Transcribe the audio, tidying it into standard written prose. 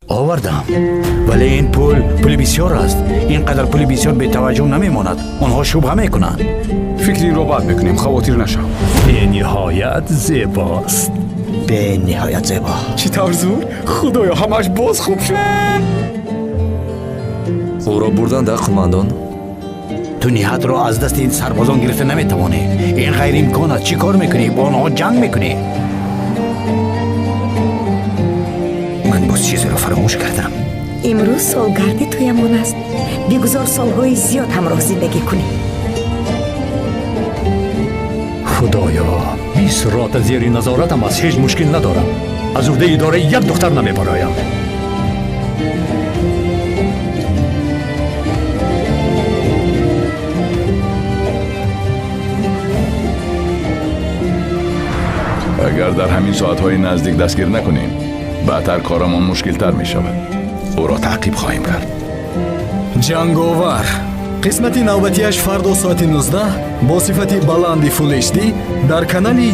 Овардам, вале ин пул пули бисёр аст. Ин қадар пули бисёр бетаваҷҷӯҳ намемонад. Онҳо шубҳа мекунанд. Фикри инро баъд мекунем, хавотир нашав. Бениҳоят зебост. Бениҳоят зебо. Чӣ тавр зур! Худоё, ҳамааш боз хуб шуд. Ӯро бурданд, а, қумандон? Ту Ниҳатро аз дасти сарбозон гирифта наметавонӣ. Ин ғайриимкон аст. Чӣ кор мекунӣ? Бо онҳо ҷанг мекунӣ? Ман боз чизеро фаромӯш кардам. Имрӯз солгарди туямон аст. Бигузор солҳои зиёд ҳамроҳ зиндагӣ кунем. Худоё, 20 рота зери назоратам аст, ҳеҷ мушкил надорам. Аз уҳдаи идораи як духтар намебароям. Агар дар ҳамин соатҳои наздик дастгир накунем, баъдтар корамон мушкилтар мешавад. Ӯро таъқиб хоҳем кард. Ҷанговар. Қисмати навбатиаш фардо соати 19 бо сифати баланди Full HD дар канали